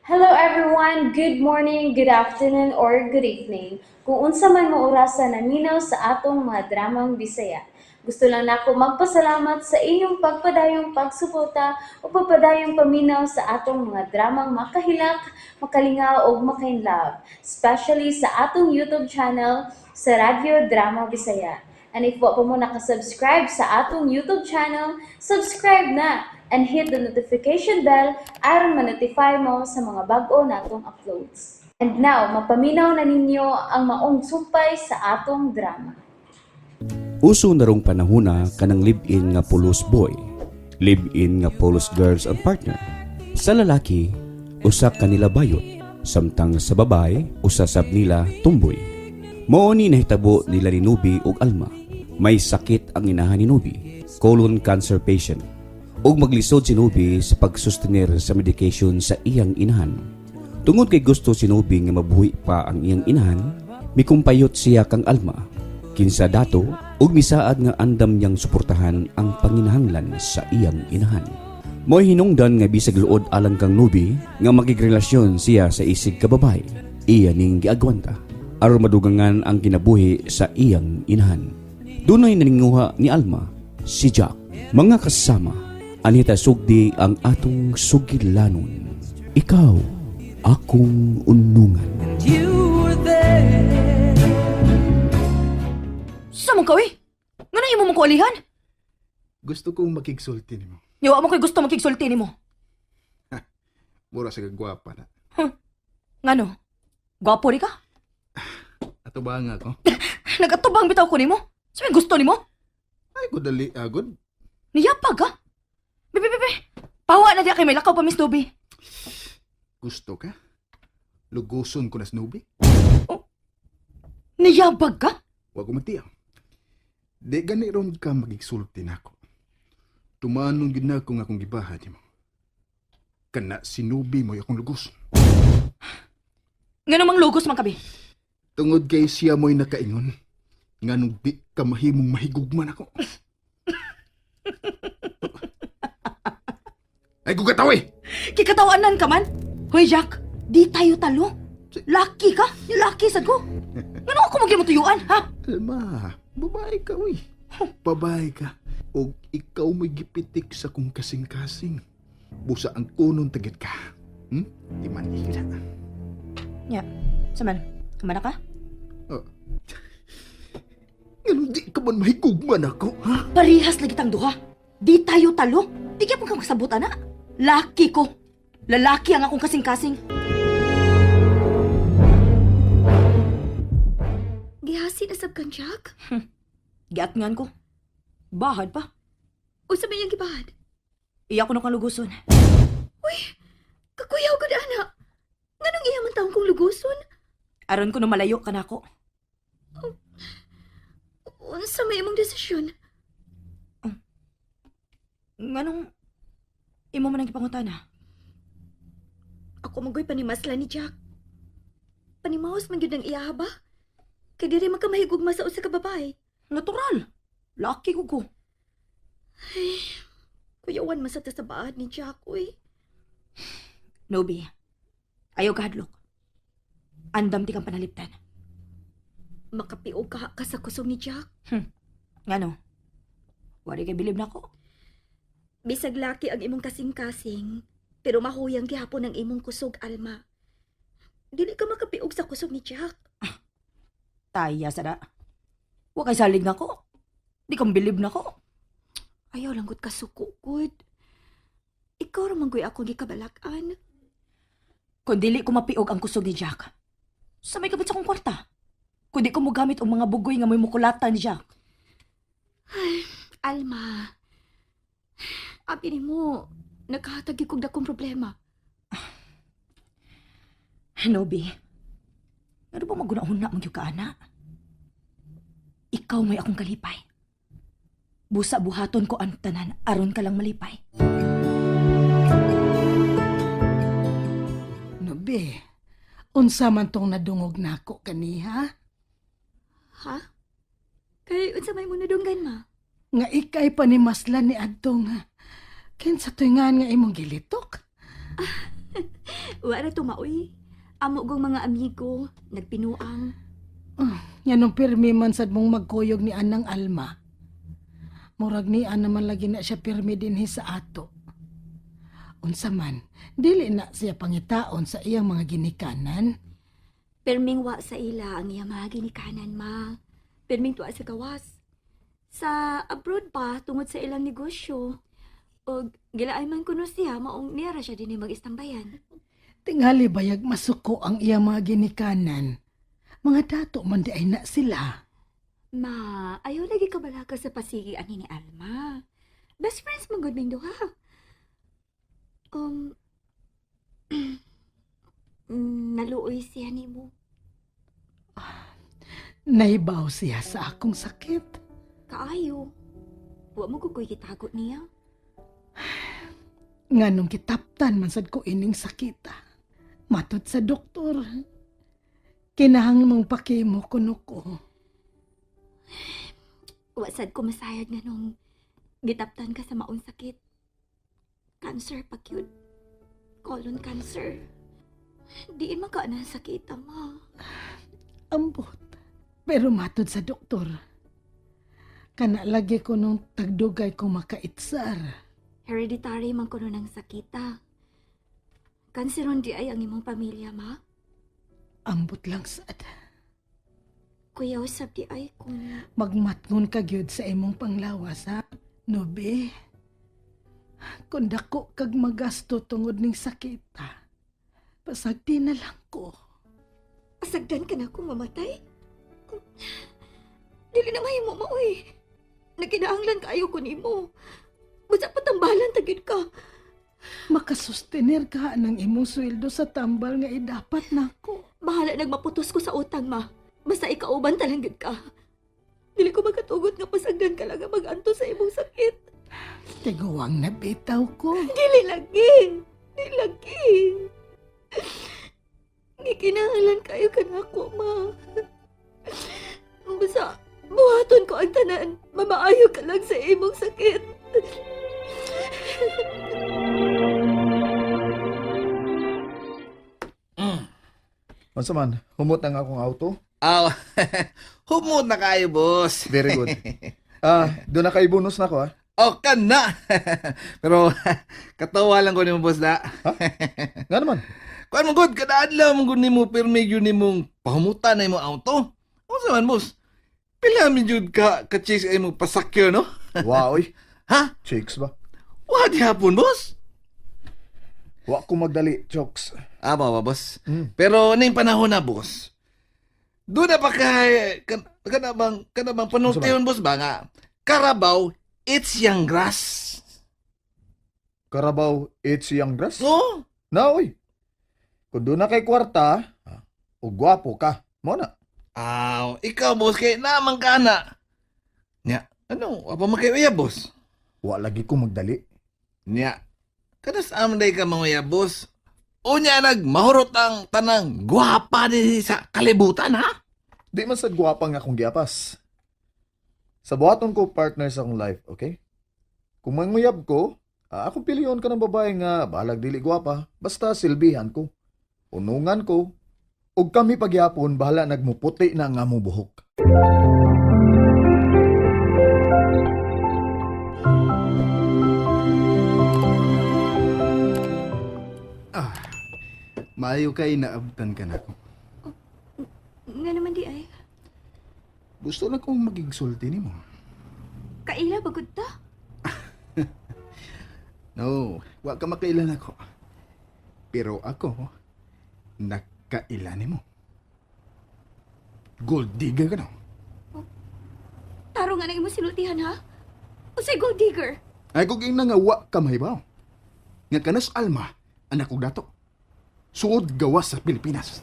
Hello everyone! Good morning, good afternoon, or good evening. Kung unsa man mo orasa naminaw sa atong mga dramang Bisaya. Gusto lang nako magpasalamat sa inyong pagpadayong pagsuporta o pagpadayong paminaw sa atong mga dramang makahilak, makalingaw ug makainlove, especially sa atong YouTube channel sa Radyo Drama Bisaya. And if wa pa mo nakasubscribe sa atong YouTube channel, subscribe na and hit the notification bell aron ma-notify mo sa mga bag-o natong uploads. And now, mapaminaw na ninyo ang maong sumpay sa atong drama. Uso na rong panahona kanang live-in nga pulos boy, live-in nga pulos girls ang partner. Sa lalaki, usa kanila bayot, samtang sa babae, usa sab nila tumboy. Mao ni nahitabo nila ni Nubi ug Alma. May sakit ang inahan ni Nubi, colon cancer patient. Ug maglisod si Nubi sa pagsustenir sa medication sa iyang inahan. Tungod kay gusto si Nubi nga mabuhi pa ang iyang inahan, mikumpayot siya kang Alma. Kinsa dato ug misaad nga andam niyang suportahan ang panginahanglan sa iyang inahan. Mo'y hinungdan nga bisag luod alang kang Nubi nga makigrelasyon siya sa isig ka babae. Iya ning giagwanta aron madugangan ang kinabuhi sa iyang inahan. Dunay naninguha ni Alma, si Jack. Mga kasama, anita sugdi ang atong sugilanon. Ikaw, akong unungan. You were there. Sa man ka, uy? Nga na imo mong kualihan? Gusto kong makigsulti nimo. Yawa mo ko'y gusto makigsulti nimo. Mura sa kagwapa na. Ngano? Gwapo ri ka? Ato ba nga ko? Nagatubang bitaw ko nimo? Sa may gusto nimo? Ay, kudali, agod. Niyapag ka? Bebe, bebe, pawa na diya kay may lakaw pa, Miss Dobby. Gusto ka? Luguson ko na snubi. Niyabag ka? Wa ko magtiyaw. Di gani ron ka magigsulti nako. Tumanon gid na ako nga akong gibaha nimo. Kana sinubi mo akong lugos. Ngano mang lugos man kabi? Tungod kay siya mo'y nakaingon. Nganong di ka mahimong mahigugman ako. Ay, gugataw eh! Kikatawanan ka man? Hoy, Jack, di tayo talo. Lucky ka? Lucky sad ko. Ngano ako magyamo tuyuan, ha? Alma, babae ka, uy. Babae ka. O ikaw may gipitik sa kong kasing-kasing. Busa ang kunon tagit ka. Di man hila. Nya, saman, kamana ka? Oh. Ngano di ka man mahigugman ako, ha? Parihas lagi tang duha. Di tayo talo. Di kaya pong kang kasabot, ana. Laki ko. Lalaki ang akong kasing-kasing. Gihasi na sab kang Jack? Giatngan ko. Bahad pa. Unsa may iyang gibahad? Iya ko na kang luguson. Kakuyaw gud ana. Nganong iya man taong kong luguson? Aron ko na malayo ka na ako. Unsa may imong desisyon? Nganong imo man ang gipangutana? Ako magoy panimasla ni Jack. Panimaos man gyud ang iya ba? Kay diri man ka mahigugma sa usa ka babae. Natural. Laki ko ko. Kuyawan man sa ta sa baad ni Jack, uy. Nobi, ayaw ka hadlok. Andam ti kang panaliptan. Makapiog ka, ka sa kusog ni Jack. Ngano? Wari kay bilib na ko. Bisag laki ang imong kasing-kasing, pero mahuyang gihapon ang imong kusog, Alma. Dili ka makapiog sa kusog ni Jack. Taya sa da. Wa kay salig na ko. Di kang bilib na ko. Ayaw lang gud kasuko, gud. Ikaw ra man goy akong gikabalak-an. Kung dili ko mapiog ang kusog ni Jack, sa may kapit sa kong kwarta. Kung di ko mogamit ang mga bugoy nga may mukulatan ni Jack. Alma, abi nimo, nakahatag kog dakong problema. Nobi, ano ba maguna-una man gyud ka, ana? Ikaw may akong kalipay. Busa buhaton ko ang tanan, aron ka lang malipay. Nobe, unsa man tong nadungog nako kaniha? Ha? Kay unsa may mo nadunggan, ma? Nga ikay panimaslan ni adtong kinsa tuyngan nga imong gilitok? Wala tumaoy. Amo gong mga amigo, nagpinuang. Yan ang pirmi man sad mong magkuyog ni Anang Alma. Murag ni Ana man lagi na siya pirmi dinhi sa ato. Unsa man, dili na siya pangitaon sa iyang mga ginikanan. Pirming wa sa ila ang iya mga ginikanan, ma. Pirming tuwa sa gawas. Sa abroad pa, tungod sa ilang negosyo. Og gilaay man kuno siya, maong nira siya din mag-istambayan. Tingali bayag masuko ang iyang mga ginikanan. Mga dato man di ay na sila. Ma, ayaw lagi ka balaka sa pasigi ani ni Alma. Best friends man gud ming duha. Naluoy siya nimo. Naibaw siya sa akong sakit. Kaayo. Wa mo kukoy gitago niya. Nganong kitaptan man sad ko ining sakita. Matod sa doktor. Kinahang mong pakimo kuno ko. Wa sad ko masayad nga nung gitaptan ka sa maong sakit. Cancer pa gyud. Colon cancer. Diin man ka na sakit, ma. Ambot. Pero matod sa doktor. Kana lagi ko nung tagdugay ko makaitsar. Hereditary man kuno ng sakita. Kanseron di ay ang imong pamilya, ma. Ambot lang sad. Kuya usab di ay kung Magmatngon ka gyud sa imong panglawas ha. Nobe. Kung dako kag magasto tungod ning sakita. Pasagdi na lang ko. Asagdan ka na kung mamatay? Dili na mahimo mo, uy. Nagkinaanglan kaayo ko nimo. Basta patambalan tagid ka. Makasustener ka ng imong sweldo sa tambal nga idapat nako. Bahala nagmaputos ko sa utang, ma. Basta ikauban talang gid ka. Dili ko makatugot nga pasagdan ka lang nga mag-anto sa imong sakit. Tiguang nabitaw ko. Dili lagi. Dili lagi. Gikinahanglan kayo kanako, ma. Basta, buhaton ko ang tanan. Mamaayo ka lang sa imong sakit. Unsa man, humot ang akong auto. Aw, humot na kayo, boss. Very good. Doon na kay bonus na ko ah. O, ka na. Pero, katawa lang ko nimo, boss, na. Nga naman. Kuan mo, good, kada adlaw mo gud nimo pirmi yun nimong pahumutan na imong auto. Unsa man, boss? Pila mi jud ka ka-chase ay mong pasakyo, no? Wow, oy. Ha? Chicks ba? Wa di hapon, boss? Wa ko magdali, chokes. Ah, ba, boss? Pero ning panahon na, boss. Doon na pa kay kana bang panultihon, boss ba nga? Carabao, it's young grass. Carabao, it's young grass. So, Na, oy. Kung doon na kay kwarta, o gwapo ka. Mo na. Aw, ikaw boss kay naman ka na. Nya, ano, apa man kayo iya, boss? Wa lagi ko magdali. Nya, kanas amday ka mga iya, boss. Unya nag mahurot ang tanang gwapa ni sa kalibutan ha? Di man sad gwapa nga akong giapas. Sa buhaton ko partner sa akong life, okay? Kung manguyab ko, akong piliyon ka ng babae nga balag dili gwapa, basta silbihan ko. Unungan ko. Ug kami pagyapon bahala nagmuputi na nga mo buhok. Maayo kay naabtan ka na ko. Nga naman di ay. Gusto lang kong magigsulti nimo. Kaila bagod ta. No, wa ka makailan ako. Pero ako, nakailan nimo. Gold digger ka no? Taro nga nang imong sinultihan ha. Unsay gold digger? Ay kung ing nga wa ka mahibaw. Nga kanas alma, anak kong dato. Suod gawas sa Pilipinas.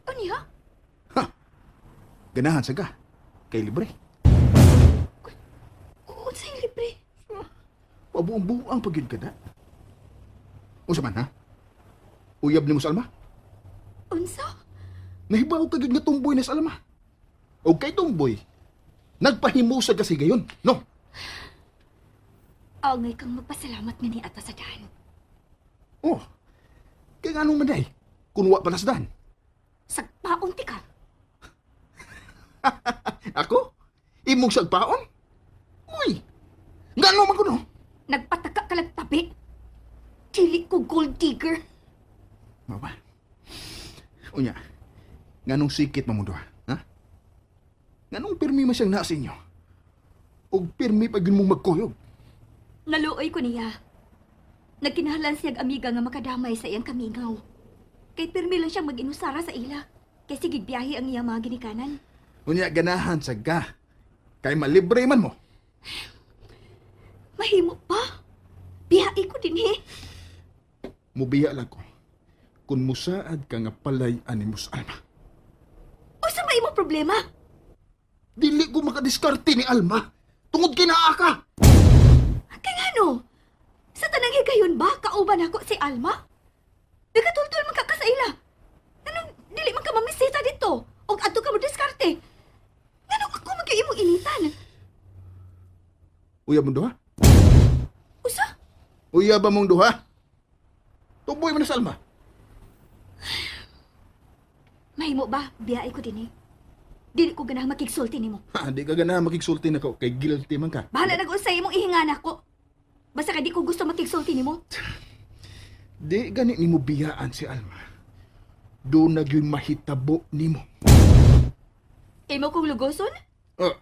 Unya? Ganahan sa ka. Kay libre. Unsay libre? Pabuong-buang pagid ka da. Unsa man ha? Uyab nimo sa alma? Unsa? Nahibaw ka gid nga tumboy na sa alma. O kay tumboy, nagpahimusag kasi gayon, no? Angay kang magpasalamat nga ni Ata sa daan. Oh. Kaya nga anong maday? Kung wa pa nasdan. Sagpaon ti ka. Ako? Imong sagpaon? Uy! Ngano man kuno? Nagpataka ka lang tabi. Dili ko gold digger. Maba. Unya, nganong sikit mo duha, ha? Nganong pirmi man siyang naa sa inyo? Og pirmi pa gyud mong magkuyog. Naluoy ko niya. Nagkinahanglan siyag amiga nga makadamay sa iyang kamingaw. Kay pirmi lang siyang mag-inusara sa ila. Kay sige biyahe ang iyang mga ginikanan. Unya, ganahan sa ka. Kay malibre man mo. Mahimo pa. Biyahe ko din eh. Mubiya lang ko. Kung musaad ka nga palay animus Alma. Usa ba imong problema? Dili ko makadiskarte ni Alma. Tungod kay naa ka. Kay ngano? Sa tanang higayon ba, kauban ako si Alma? Nagatultol man ka ka sa ila. Anong dili man ka mamisita dito? Og adto ka mo diskarte. Nganong ako man gyud imong initan? Uya mong duha? Usa? Uya ba mong duha? Tuboy man na sa Alma. Mahimo ba, biyahe ko din eh. Dili ko ganahang makigsulti nimo. Ha, di ka ganahan makigsulti nako kay guilty man ka. Bahala na sa imong ihingan ako. Basta kay di ko gusto makigsulti nimo. Di gani nimo biyaan si Alma. Doon na gyud mahitabo nimo. Imo kong lugoson? Ah.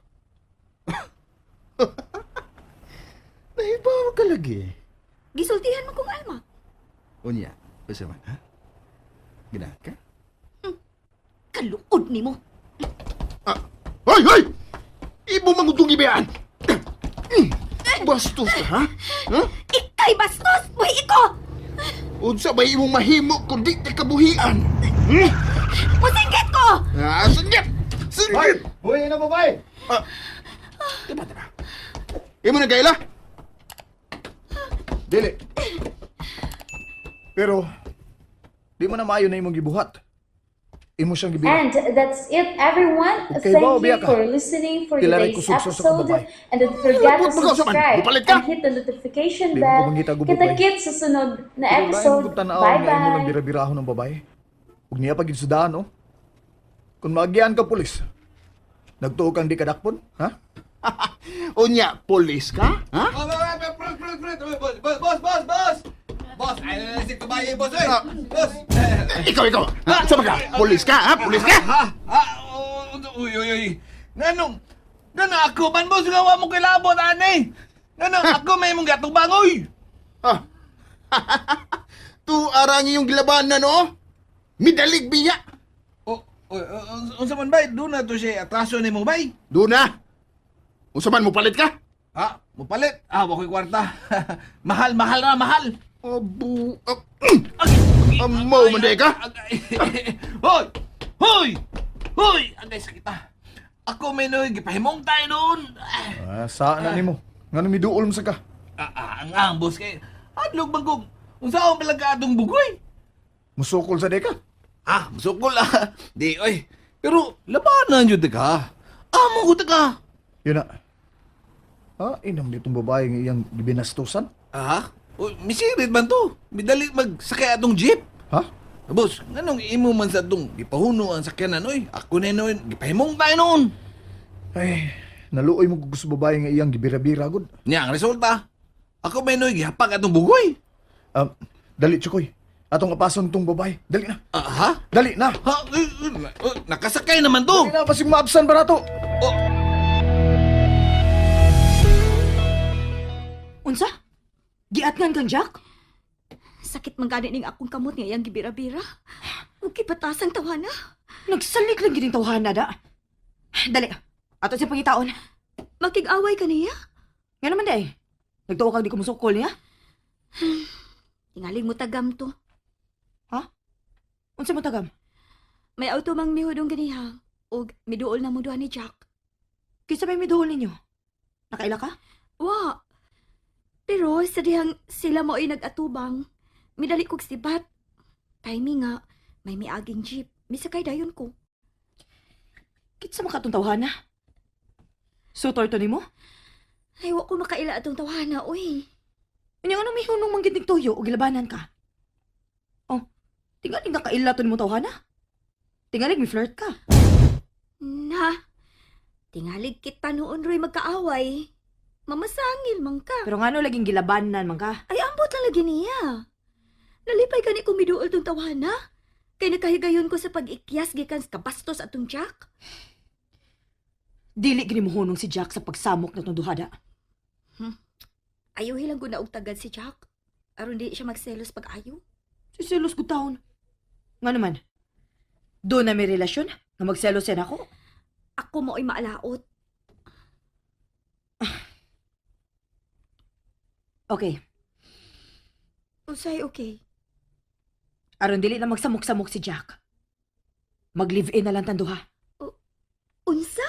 Nahibaw ka lagi. Gisultihan mo kong Alma. Unya, basta man, ha? Ganahan ka? Kaluod nimo. Ah, hoy, hoy! Ibo mangutong ibiyaan! Bastos ka, ha? Ha? Ikay bastos! Buhi iko! Unsa ba imong mahimo kung di ka kabuhian? Hmm? Musinggit ko! Ah, singgit! Singgit! Hoy, na babae! Ah, diba, diba? Imo na kaila? Dili. Pero, di mo na maayo na imong gibuhat. Imo siyang gibira. And that's it, everyone. Okay, Thank ba, you biya ka. for listening for Kilala today's ko sugso sa episode. kababay. And don't forget to Labot mo ka, Suman. subscribe Mupalit ka. and hit the notification Di mo bell. ko mangita gubot, Kita bay. kits sa sunod na Pero lain episode. mong tan-aw nga imo lang Bye-bye! bira-birahon ng babae. Ug niya pag sudaan, no? Kung maagian ka pulis, nagtuo kang di kadakpon, ha? Unya, polis ka? Ha? Oh, Fred, Fred, Fred! Boss, boss, boss, boss, boss! Boss, ay na si kabaye, boss, oy! Ah. Boss! Ikaw, ikaw! Ha? Sama ka! Polis ka, ha? Polis ka? Ha? Ha? Uy, uy, uy. Nganong, nganong ako man, boss, nga wa mo kilabot, ani? Nganong ako may mong gatubang, oy! Ah. Tuarang iyong gilabanan, no? Midalig biya! Oh, oy, unsa man bay? Doon na to siya atraso ni mo, bay? Doon na! Unsa man, mupalit ka? Ha? Mupalit? Ah, wa ko'y kwarta. Mahal, mahal na, mahal! Abu... Ah, Amaw man day ka? Agay. Hoy! Hoy! Hoy! Agay sa kita. Ako may noy, gipahimong tayo noon. Ah, Ah, saan na nimo? Ngano miduol mo sa ka? ah, ah, ang ang boss kay. Adlog bang kung unsa akong palagaadong bugoy? Musukol sa deka. Ah, musukol ah. Di oy. Pero labanan jud ka. Amo ko ta ka. Yun na. Ah, inam nitong babae nga iyang gibinastusan. Ah? Uy, misirit man to. Midali magsakay atong jeep. Ha? Boss, nganong imo man sa atong gipahuno ang sakyanan oy? Ako na noon, gipahimong tayo noon. Ay, naluoy mo kung gusto babae nga iyang gibira-bira gud. Nya ang resulta. Ako may noy gihapag atong bugoy. Um, dali chukoy. Atong apason tong babae. Dali na. Ah, ha? Dali na. Ha? Eh, eh, eh, nakasakay naman to. Dali na basig maabsan ba nato? Oh, Unsa? Giatngan kang Jack? Sakit man gani ning akong kamot nga iyang gibira-bira. Ug gipatasang tawana. Nagsalig lang gid tawhana da. Dali. Ato siya pangitaon. Makig-away ka niya? Nga naman day. Nagtuo kag di ko musukol niya. Tingaling mo tagam to. Unsa mo tagam? May auto mang mihudong ganiha. Ug miduol na mo duha ni Jack. Kinsa may miduol ninyo? Nakaila ka? Wa. Pero sa dihang sila mo ay nag-atubang, midali kog sibat. Timing nga, may miaging jeep. Misakay dayon ko. Kinsa man katong tawhana? Sutor to nimo? Ay, wa ko makaila atong tawhana, uy. Unya ano mihunong man gid tuyo og gilabanan ka? Oh, Tingalig nakaila to nimo tawhana. Tingalig mi flirt ka. Na, tingalig kita noon, Roy, magkaaway. Mamasangil man ka. Pero ngano laging gilabanan man ka? Ay, ambot lang lagi niya. Nalipay gani kong miduol tong tawhana. Kay nakahigayon ko sa pag-ikyas gikan sa kabastos atong Jack. Dili gini mohunong si Jack sa pagsamok na tong duhada. Ayaw hilang ko na og tagad si Jack. Aron di siya magselos pag-ayo. Si selos ko taon. Nga naman, doon na may relasyon nga magselos yan ako. Ako mao'y maalaot. Okay, Usay, okay. aron dili na magsamok-samok si Jack. Mag-live-in na lang tanduha. Unsa?